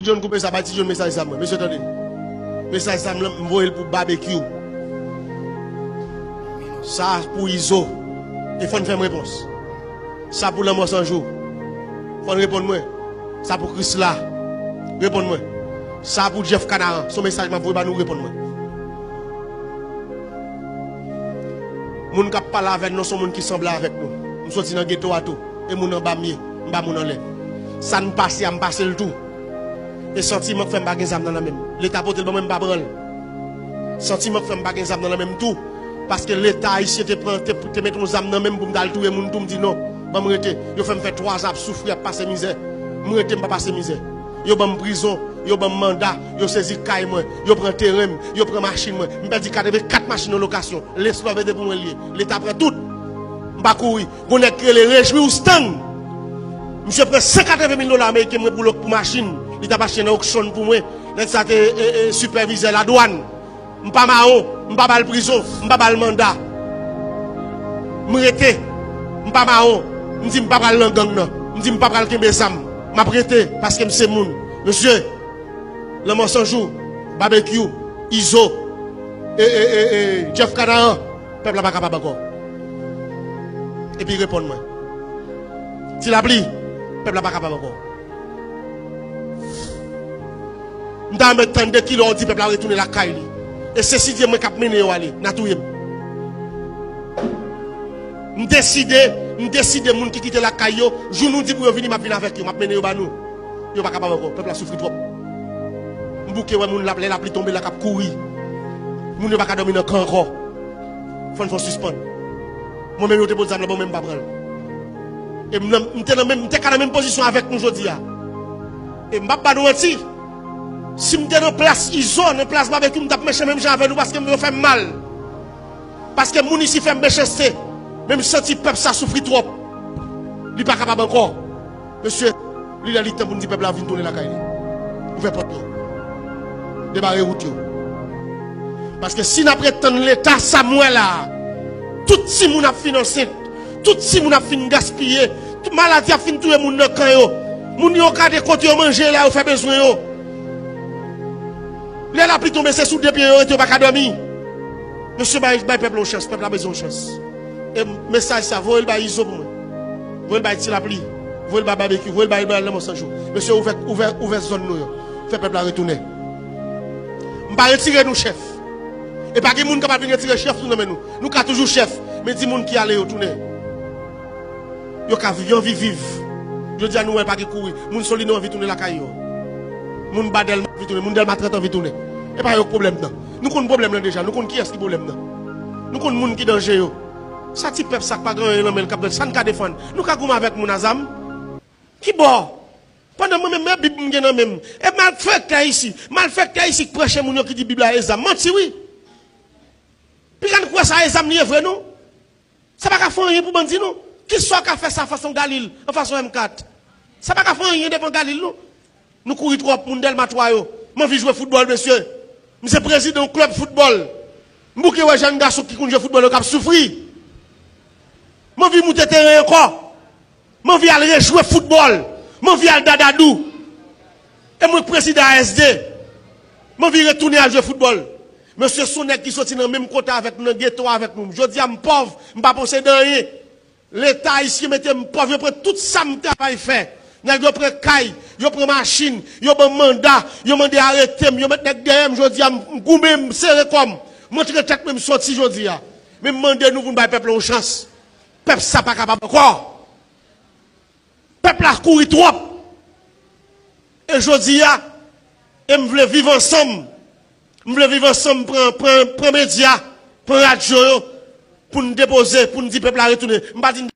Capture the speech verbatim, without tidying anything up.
John koupe sa, bay Ti John mesaj sa mwen. Mesye tande. Mesaj sa m voye l pou Babekyou. Sa pou Izo. E fò n fè m repons. Sa pou Lanmò San Jou. Fò n reponn mwen. Sa pou Krisla. Reponn mwen. Sa pou Jeff Canaran. Se yon mesaj m ap voye ba nou, reponn mwen. Moun k ap pale avè n nan se yon moun ki sanble avèk nou. M soti nan geto a tou. E moun anba m ye. M pa moun anlè. Sa n pase a, m pase l tou. E santiman k fè m pa gen zam nan nan men m. Leta pote l ban mwen, m pa pran l. Santiman k fè m pa gen zam nan nan men m tou. Paske Leta ayisyen te pran, te, te mete yon zam nan men m pou m t al touye moun tou, m di non. Ban m rete. Yo fè m fè twa zan ap soufri, ap pase mizè. M rete, m pa pase mizè. Yo ban m prizon, yo ban m manda, yo sezi kay mwen, yo pran teren m, yo pran machin mwen. M pèdi katrevenkat machin nan lokasyon. Leslòv ede pou mwen l ye. Leta pran tout. M pa kouri. Gon nèg ki rele Rejwi Oustan. Misye pran san katreven mil dola ameriken mwen pou lòk pou machin. Li t ap achte nan Auchan pou mwen. Nèg sa te, e, e, sipèvizè ladwàn. M pa mawon, m pa ba l prizon, m pa ba l manda. M rete, m pa mawon. M di m pa pral nan gang nan. M di m pa pral kenbe zam. M ap rete paske m se moun. Mesye, Lanmò San Jou, Babekyou, Izo, e, e, e, e, Jeff Canaran, pèp la pa kapab ankò. Epi reponn mwen. Ti Lapli, pèp la pa kapab ankò. M ta renmen tann de kilè w di pèp la retounen lakay li. E se Sidye mwen k ap mennen yo ale, n a touye m. M deside, m deside moun ki kite lakay yo, jou nou di pou yo vini, m ap vin avèk yo, m ap mennen yo ba nou. Yo pa kapab ankò, pèp la soufri twòp. M bouke wè moun lap, lè lapli tonbe la k ap kouri. Moun yo pa ka dòmi nan kan ankò. Fò n fè w sispann. Mwen menm yo te pot zam nan ban mwen, m pa pran l. E m nan, m te nan menm, m te ka nan menm pozisyon avèk nou jodi a. E m p ap ba nou manti. Si m te nan plas Izo, nan plas Babekyou, m t ap meche menm jan avè nou paske m yo fè m mal. Paske moun isi fè m mechanste. Men m santi pèp sa soufri twòp. Li pa kapab ankò. Mesye, li lè li tan pou n di pèp la vin tounen lakay li. Ouvè pòt yo. Debare wout yo. Paske si n ap ret tann Leta sa m wè la a, tout timoun ap fin ansent, tout timoun ap fin gaspiye, tout maladi ap fin touye moun nan kan yo. Moun yo gade kote yo manje la, yo fè bezwen yo. Lè lapli tonbe, se sou de pye yo rete, yo pa ka dòmi. Mesye, bay, bay pèp la yon chans, pèp la bezwen yon chans. E mesaj sa, voye l bay Izo pou mwen. Voye l bay Ti Lapli. Voye l bay Babekyou. Voye l bay, bay Lanmò San Jou. Mesye, ouvè, ouvè, ouvè zòn nou yo. Fè pèp la retounen. M pa retire nou, chèf. E pa gen moun k ap vin retire chèf tou nan men nou. Nou ka toujou chèf, men di moun ki ale yo tounen. Yo ka vi-, yo anvi viv. Jodi a nou wè pa gen kouri. Moun Solino anvi tounen lakay yo. Moun Ba Dèlma anvi tounen. Moun Dèlma trant anvi tounen. E pa yo k pwoblèm nan. Nou konn pwoblèm nan deja. Nou konn kiyès ki pwoblèm nan. Nou konn moun ki danje yo. Sa ti pèp sa k pa gen anyen nan men l k ap danje. Sa n ka defann. Nou ka goumen avèk moun a zam. Ki bò? Pandan mwen menm, men Bib m gen nan men m. E malfektè isi. Malfektè isi k preche moun yo ki di Bib la e zam. Manti wi. Piga n kwè sa e zam li ye vre non. Sa pa ka fè anyen pou bandi non. Kisa w ka fè sa anfas yon Galil, anfas yon M kat? Sa pa ka fè anyen devan Galil non. Nou kouri twòp, moun Dèlma twa yo. M anvi jwe foutbòl, mesye. M se prezidan yon klèb foutbòl. M bouke wè jèn gason ki konn jwe foutbòl yo k ap soufri. M anvi moute teren ankò. M anvi al rejwe foutbòl. M anvi al dadadou. E mwen k prezidan A S D. M anvi retounen al jwe foutbòl. Mesye, se yon nèg ki soti nan menm kote avèk nou, nan geto avèk nou. Jodi a, m pòv, m pa posede anyen. Leta ayisyen mete m pòv, yo pran tout sa m travay fè. Nèg yo pran kay, yo pran machin, yo ban m manda, yo mande arete m, yo met nèg dèyè m. Jodi a, m, m goumen, m sere kò m. M antre tèt mwen, m soti jodi a. Men m mande nou pou n bay pèp la yon chans. Pèp sa pa kapab ankò. Pèp la kouri twòp. E jodi a, e m vle viv ansanm. M vle viv ansanm, pran, pran, pran medya, pran radyo yo, pou n depoze, pou n di pèp la retounen. M pa di n